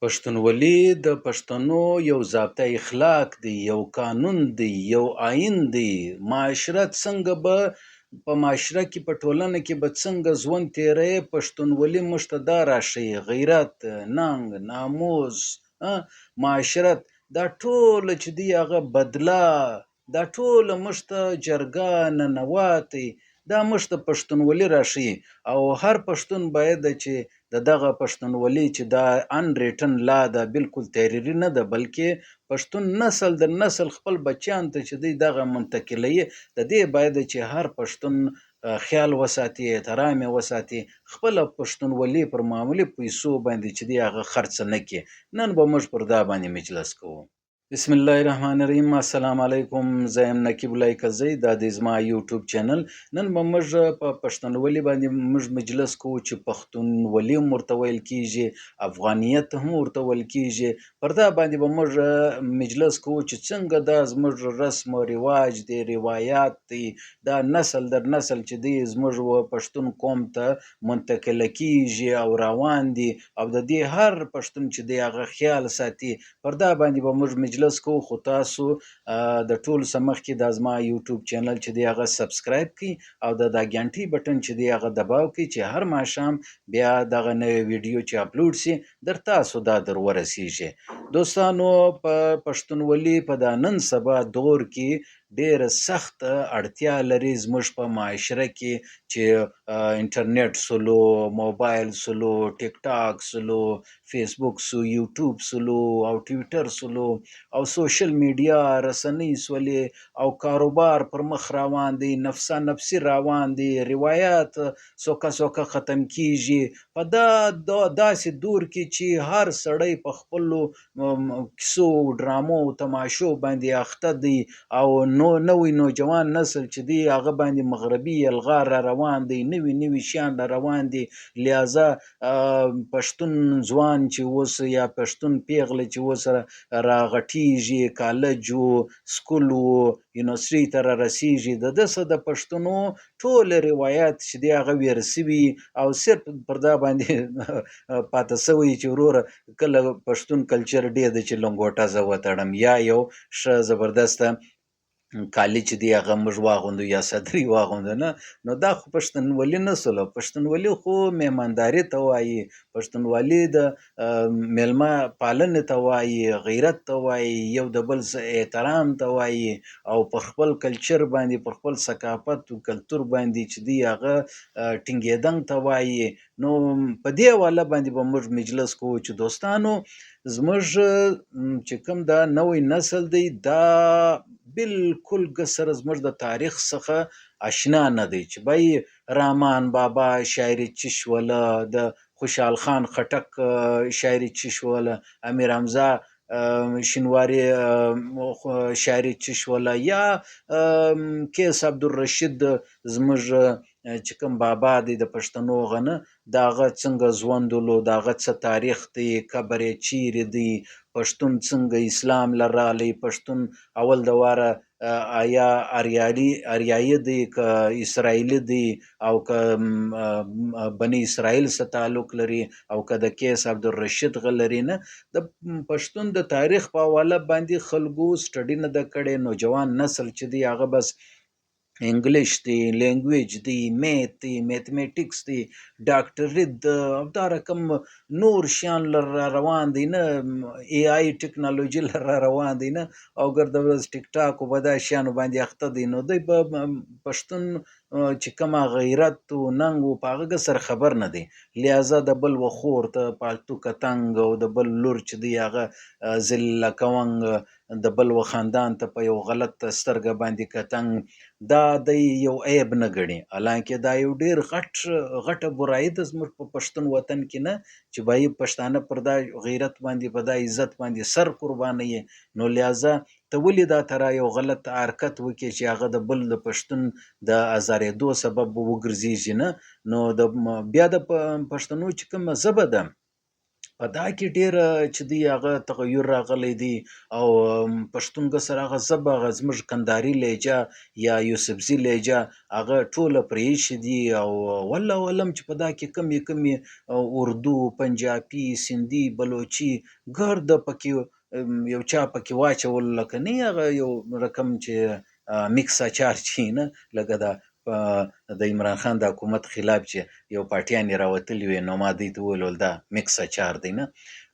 پښتونولي د پښتنو یو ضابطه اخلاق دی، یو قانون دی، یو آیین دی. معاشره څنګه به په معاشره کې په ټولنه کې به څنګه ژوند تېروي، پښتونولي موږ ته دا راښيي. غیرت، ننګ، ناموس، معاشرت، دا ټول چې دی هغه بدله، دا ټول موږ ته جرګه ننواتي، دا موږ ته پښتونولي راښيي. او هر پښتون باید چې د دغه پښتونولي چې دا ان ریټن لا ده، بالکل تحریري نه ده، بلکې پښتون نسل در نسل خپل بچیان ته چې دی دغه منتقلوي، د دې باید چې هر پښتون خیال وساتي، احترام یې وساتي، خپله پښتونولي پر معمولي پیسو باندې چې دی هغه خرڅ نه کړي. نن به موږ پر دا باندې مجلس کوو. بسم الله الرحمن الرحیم. السلام علیکم، زه یم نقیب الله کزی، دا دی زما یوټیوب چینل. نن به موږ په پښتونولي باندې موږ مجلس کوو چې پښتونولي هم ورته ویل کیږي، افغانیت هم ورته ویل کیږي. پر دا باندې به موږ مجلس کوو چې څنګه دا زموږ رسم او رواج دی، روایات دی، دا نسل در نسل چې دی زموږ و پښتون قوم ته منتقله کیږي او روان دي، او د دې هر پښتون چې دی هغه خیال ساتي. پر دا باندې به موږ مجلس کوو. خو تاسو د ټولو څخه مخکې دا زما یوټیوب چینل چې دی هغه سبسکرایب کړئ او د دا ګنټۍ بټن چې دی هغه دباو کړئ چې هر ماښام بیا دغه نوې ویډیو چې اپلوډ شي در تاسو دا در ورسیږي. دوستانو، په پښتونولي په دا نن سبا دور کې ډېره سخته اړتیا لري زموږ په معاشره کې چې انټرنیټ سولو، موبایل سولو، ټیک ټاک سولو، فیسبوک سو، یوټیوب سولو او ټویټر سولو او سوشل میډیا رسنۍ سولې او کاروبار پر مخ روان دی، نفسا نفسي روان دی، روایت سوکه سوکه ختم کیږي. په دا داسې دور کې چې هر سړی په خپلو کیسو، ډرامو او تماشو باندې اخته دی او نو نوی نوجوان نسل چې دی هغه باندې مغربي یلغار را روان دی، نوي نوي شیان را روان دي. لہذا پښتون ځوان چې اوس یا پښتون پیغله چې اوس را غټیږي، کالج و سکول و یونیورسټۍ ته را رسیږي، د ده څه د پښتنو ټول روایت چې دی هغه ویر سوي او صرف پر دا باندې پاته سوی چې وروره کله پښتون کلچر ډېر دی چې لنګوټه زه وتړم یا یو ښه زبردسته کالي چې دی هغه موږ واغوندو یا صدري واغوندو. نه، نو دا خو پښتونولي نه سوله. پښتونولي خو مهمانداري ته وایي، پښتونولي د میلمه پالنې ته وایي، غیرت ته وایي، یو د بل احترام ته وایي او پر خپل کلچر باندې، پر خپل ثقافت او کلتور باندې چې دی هغه ټینګېدنګ ته وایي. نو په دې حواله باندې به موږ مجلس کوو چې دوستانو زموږ چې کوم دا نوی نسل دی دا بالکل سره زموږ د تاریخ څخه اشنا نه دی چې بای رامان بابا شاعري چې شوله، د خوشحال خان خټک شاعري چې شوله، امیر حمزه شینواري شاعري چې شوله، یا کیس عبدالرشید زموږ چې کوم بابا دی د پښتنو غنه، د هغه څنګه ژوند ولو، د هغه څه تاریخ دی، قبر یې چیرې دی، پښتون څنګه اسلام له رالی، پښتون اول د واره آیا اریایي دی که اسرائیلي دی او که بني اسرائیل سره تعلق لري او که د کیس عبدالرشید غ لري. نه، د پښتون د تاریخ په حواله باندې خلکو سټډي نه ده کړې. نوجوان نسل چې دی هغه بس انګلیش دی، لینګویج دی، میت دی، میتھمیټکس دی، ډاکټري ده او دا رقم نور شیان لر را روان دی، نه ای آی ټکنالوژي لر را روان دی، نه او ګرده ورځ ټیک ټاک او په دا شیانو باندې اخته دی. نو دی په پښتون چې کومه غیرت و ننګ و په هغه سره خبر نه دی. لہذا د بل و خور ته پالتو کتنګ او د بل لور چې دی هغه ذلیله کونګ، د بل و خاندان ته په یو غلط سترګه باندې کتنګ، دا دی یو عیب نه ګڼي. حالانکه دا یو ډېر غټه برایي ده زموږ په پښتون وطن کې، نه چې باید پښتانه پر دا غیرت باندې، په دا عزت باندې سر قربانوي. نو لہذا ته ولې دا ترا یو غلط حرکت وکړې چې هغه د بل د پښتون د ازارېدو سبب وګرځېږي؟ نه، نو د بیا د پښتنو چې کومه ژبه ده په دا کې ډېره چې دی هغه تغیر راغلی دی. او پښتون ګسر هغه ژبه، هغه زموږ کندهاري لهجه یا یوسفزي لهجه هغه ټوله پرې ایښي دي. او والله علم چې په دا کې کمې کمې اردو، پنجابي، سندي، بلوچي ګرده پکې یو چا پکې واچول، لکه نه هغه یو رقم چې مکس اچار چې نه، لکه دا د عمران خان د حکومت خلاف چې یو پارټیانې راوتلي وي، نو ما دوی ته وویل دا مکس اچار دی نه.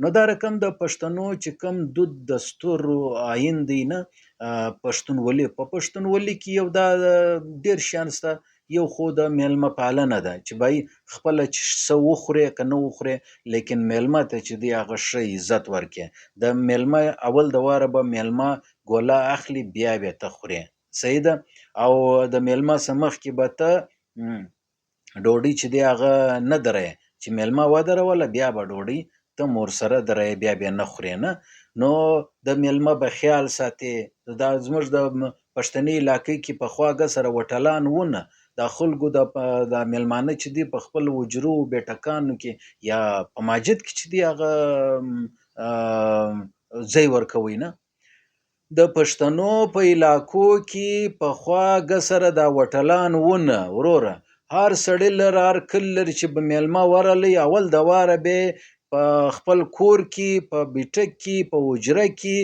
نو دا رقم د پښتنو چې کوم دود دستور آیین دی نه، پښتونولي، په پښتونولي کې یو دا ډېر شیان شته. یو خو د میلمه پالنه ده چې بای خپله چې څه وخورې که نه وخورې، لیکن میلمه ته چې دی هغه ښه عزت ورکړي. د میلمه اول د واره به میلمه ګوله اخلي، بیا به ته خورې، صحیح ده. او د میلمه څخه مخکې به ته ډوډۍ چې دی هغه نه درې، چې میلمه ودروله بیا به ډوډۍ ته هم ورسره درې، بیا به نه خورې نه. نو د میلمه به خیال ساتې. دا زموږ د پښتني علاقې کې پخوا ګه سره وټلان وو نه، دا خلکو د میلمانه چې دی په خپل حجرو بیټکانو کې یا په ماجد کې چې دی هغه ځای ورکوي نه. د پښتنو په علاقو کې پخوا ګه سره دا وټلان وو نه وروره، هر سړي لره هر کلي لره چې به میلمه ورغلی، اول د واره به په خپل کور کې، په بیټک کې، په حجره کې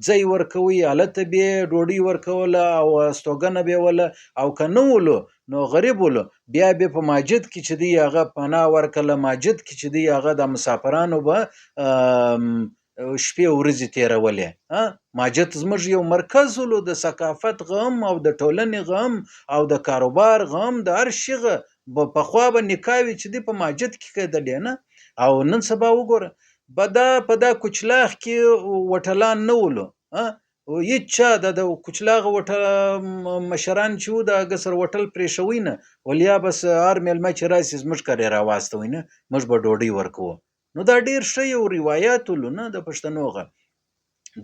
ځای ورکوي، هلته به یې ډوډۍ ورکوله او استوګنه به یې وله. او که نه ولو نو غریب ولو، بیا به په ماجد کې چې دی هغه پناه ورکړله، ماجد کې چې دی هغه د مسافرانو به شپې ورځې تېرولې. ماجد زموږ یو مرکز ولو، د ثقافت غم او د ټولنې غم او د کاروبار غم، د هر شي غ پخوا به نکاوې چې دی په ماجد کې کېدلې نه. او نن سبا وګوره په دا کوچلاغ کې وټلان نه ولو. هیچا د کوچلاغ وټل مشران چې وو د هغه سره وټل پرېښوی نه، ول یا بس هر مېلمه چې راشي زموږ کره یې راواستوی نه، موږ به ډوډۍ ورکوو. نو دا ډېر ښه یو روایت ولو نه د پښتنو غه.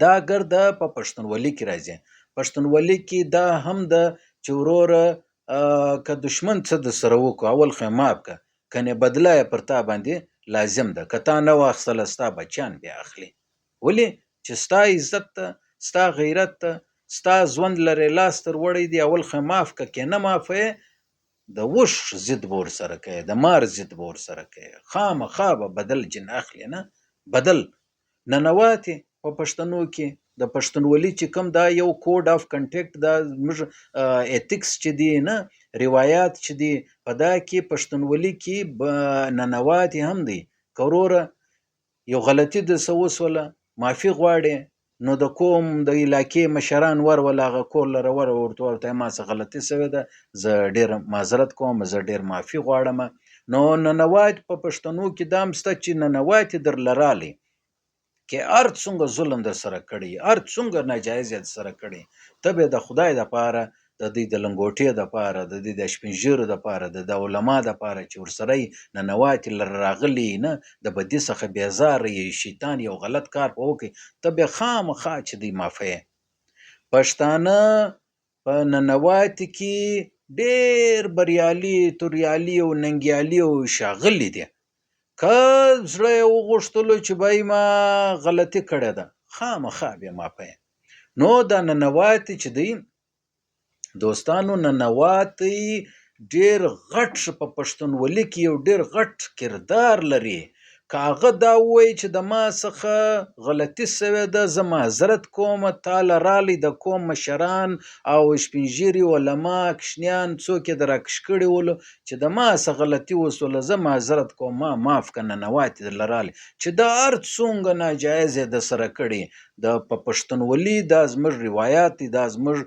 دا ګرده په پښتونولي کې راځي. پښتونولي کې دا هم ده چې وروره که دښمن څه در سره وکړو اول خو یې معاف کړه، کنې بدله یې پر تا باندې لازم ده، که تا نه واخیستله ستا بچیان بیا اخلي. ولې چې ستا عزت ته، ستا غیرت ته، ستا ژوند لرې لاس تر وړی دی، اول خو یې معاف کړه، که نه معافوې د اوښ ضد به ورسره کوې، د مار ضد به ورسره کوې، خامخا به بدل جن اخلي نه. بدل ننواتې په پښتنو کې د پښتونولي چې کوم دا یو کوډ اف کنټیکټ، دا زموږ ایتکس چې دی نه، روایات چې دی، په دا کې پښتونولي کې ننواتې هم دی. که وروره یو غلطي د څه وسوله معافي غواړې، نو د کوم د علاقې مشران وروله هغه کور لره ورته ورته ما څه غلطي شوې ده، زه ډېر معذرت کوم، زه ډېر معافي غواړم. نو ننوات په پښتنو کې دا هم شته چې ننواتې درله راغلی، که هر څومره ظلم در سره کړی، هر څومره ناجایز یې در سره کړی، ته به د خدای دپاره، د دوی د لنګوټې دپاره، د دوی د سپینږیرو دپاره، د علما دپاره چې ورسره یې ننواتې لره راغلي نه، د بدي څخه بېزاره یې، شیطان یو غلط کار په وکړي، ته به خامخا چې دوی معافوې. پښتانه په ننواتې کې ډېر بریالي، توریالي او ننګیالي او ښاغلي دي. که زړه یې وغوښتلو چې بای ما غلطي کړې ده، خامخا به معافوې. نو دا ننواتې چې دی دوستانو، ننواتې ډېر غټ په پښتونولي کې یو ډېر غټ کردار لري. که هغه دا ووایي چې د ما څخه غلطي شوې ده، زه معذرت کوم، تا له راغلی د کوم مشران او سپینږیري علما کشنیان څوک یې در راکش کړي ولو چې د ما څخه غلطي وشوله، زه معذرت کوم، ما معاف که، ننواتې درله راغلی چې دا هر څومره ناجایز یې در سره کړي. د په پښتونولي دا زموږ روایت دی، دا زموږ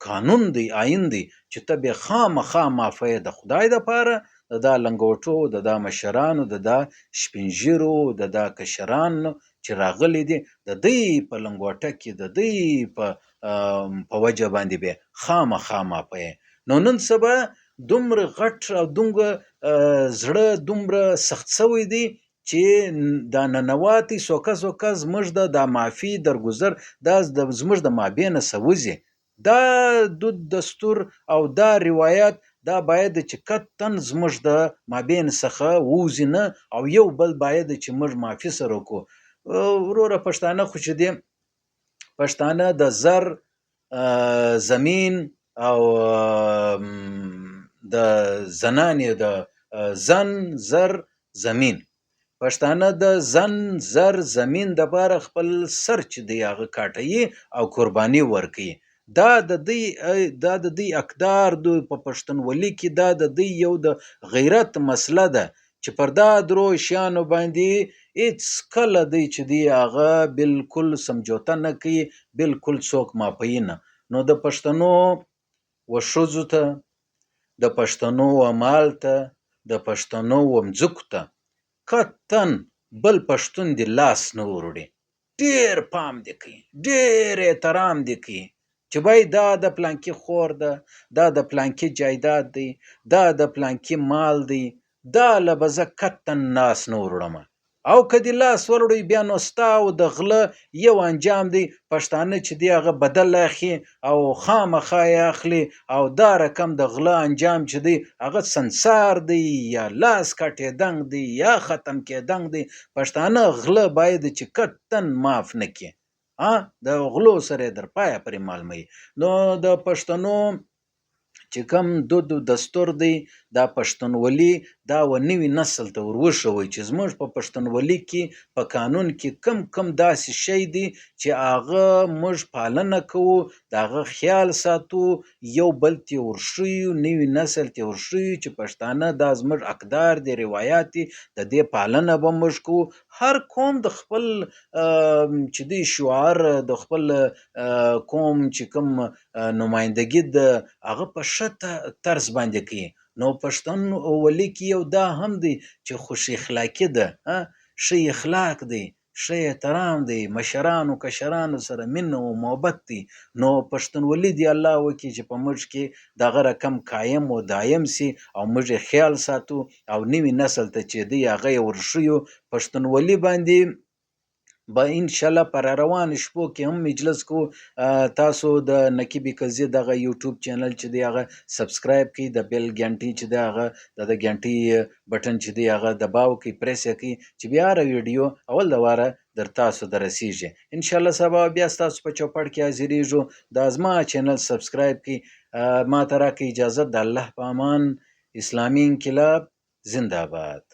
قانون دی، آیین دی چې ته به خامخا معافوې د خدای دپاره، د دا لنګوټو، د دا مشرانو، د دا سپینږیرو، د دا کشرانو چې راغلي دي، د دوی په لنګوټه کې، د دوی په وجه باندې به خامخا معافوې. نو نن سبا دومره غټ او دومره زړه دومره سخت شوی دی چې دا ننواتې سوکه سوکه زموږ د دا معافي درګذر دا زموږ د مابینه څه وځي. دا دود دستور او دا روایت د دا باید چې قطعاً زموږ د مابین څخه ووځي نه، او یو بل باید چې موږ معافي سره وکړو. وروره پښتانه خو چې دي، پښتانه د زر، زمین او د زنانې د زن زر زمین، پښتانه د زن زر زمین دپاره خپل سر چې دی هغه کاټوي او قرباني ورکوي. دا د دوی، دا د دوی اقدار دوی په پښتونولي کې دا د دوی یو د غیرت مسله ده چې پر دا درو شیانو باندې هیڅ کله دی چې دی هغه بالکل سمجوته نه کوي، بالکل څوک معافوي نه. نو د پښتنو و ښځو ته، د پښتنو و مال ته، د پښتنو و مځکو ته قطعاً بل پښتون دې لاس نه وروړي. ډېر پام دې کوي، ډېر احترام دې کوي چې بای دا د پلانکي خور ده، دا د پلانکي جایداد دی، دا د پلانکي مال دی، دا له به زه قطعاً لاس نه وروړم. او که دې لاس وروړی بیا نو ستا او د غله یو انجام دی. پښتانه چې دی هغه بدل اخلي او خامخا یې اخلي، او دا رقم د غله انجام چې دی هغه سنسار دی، یا لاس کټېدنګ دی، یا ختم کېدنګ دی. پښتانه غله باید چې قطعاً معاف نه کړي، د غلو سره یې در پایه پرې معلوموي. نو د پښتنو چې کوم دود و دستور دی، دا پښتونولي دا و نوي نسل ته ور وښوئ چې زموږ په پښتونولي کې په قانون کې کم کم داسې شی دی چې هغه موږ پالنه کوو، د هغه خیال ساتو، یو بل ته ورښیو، نوي نسل ته ورښیو چې پښتانه دا زموږ اقدار دي، روایات دي، د دې پالنه به موږ کوو. هر قوم د خپل چې دی شعار، د خپل قوم چې کوم نمایندګي ده هغه په ښه طرز باندې کوي. نو پښتونولي کې یو دا هم دی چې خوش اخلاقي ده، ښه اخلاق دی، ښه احترام دی، مشرانو کشرانو سره مینه او محبت دی. نو پښتونولي دی الله وکړي چې په موږ کې دغه رقم قایم او دایم سي او موږ یې خیال ساتو او نوي نسل ته چې دی هغه یې ورښیو. پښتونولي باندې به انشاءالله په روانو شپو کې هم مجلس کوو. تاسو د نقیب قاضي دغه یوټیوب چینل چې دی هغه سبسکرایب کړئ، د بیل ګنټۍ چې دی هغه د ګنټۍ بټن چې دی هغه دباو کړئ، پریس یې کړئ چې بیا هره ویډیو اول د واره در تاسو ته رسیږي. انشاءالله سبا بیا ستاسو په چوپړ کې حاضرېږو. دا زما چینل سبسکرایب کړئ، ما ته راکړئ اجازه. د الله په امان. اسلامي انقلاب زنده باد.